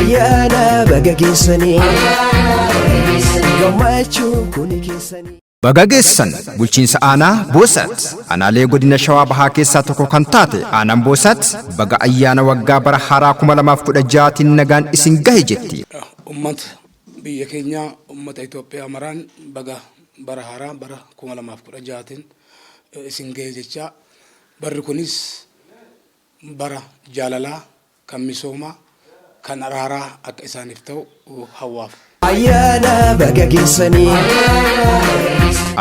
Ayyaana baga geessanii, gammachuu kuni keessanii. Baga geessan bulchiinsa aanaa Boosat. Aanaalee godina Shawaa Bahaa keessaa tokko kan taate aanaan Boosat baga ayyaana waggaa bara haaraa 2016tiin nagaan isin gahe jetti. Ummata biyya keenyaa, ummata Itoophiyaa maraan baga bara haaraa bara 2016tiin isin gahe jechaa, barri kunis bara jaalalaa, kan misoomaa, kan araaraa akka isaaniif ta'u hawwaaf. Ayyaana baga geessanii.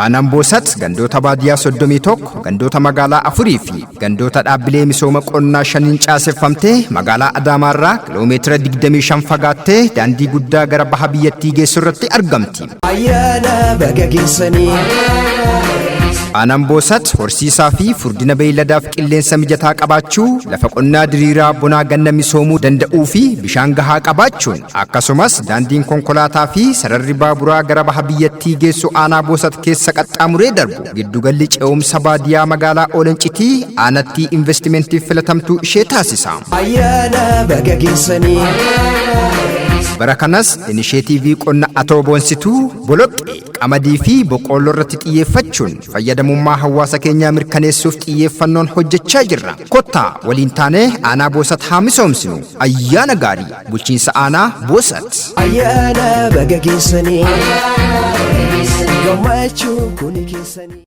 Aanaan Boosat gandoota baadiyyaa 31, gandoota magaalaa afurii fi gandoota dhaabbilee misooma qonnaa shaniin caaseffamtee magaalaa Adaamaarraa kiloomeetira 25 fagaattee daandii guddaa gara baha biyyattii geessu irratti argamti. Ayyaana baga geessanii. Aanaan Boosat horsiisaa fi furdina beeyladaaf qilleensa mijataa qabaachuu, lafa qonnaa diriiraa bonaa ganna misoomuu danda'uu fi bishaan gahaa qabaachuun, akkasumas daandiin konkolaataa fi sararri baaburaa gara baha biyyattii geessu aanaa Boosat keessa qaxxaamuree darbu, giddugalli ce'umsa baadiyaa magaalaa Oolencitii aanattii investimentiif filatamtuu ishee taasisa. Ayyaana baga geessanii. Bara kanas inisheetiivii qonna atoo boonsituu, boloqqee, qamadii fi boqqoolloo irratti xiyyeeffachuun fayyadamummaa hawaasa keenyaa mirkaneessuuf xiyyeeffannoon hojjechaa jirra. Kottaa waliin taanee aanaa Boosat haa misoomsinu. Ayyaana gaarii, bulchiinsa aanaa Boosat. Ayyaana baga geessanii. Gammachuu kuni keessanii.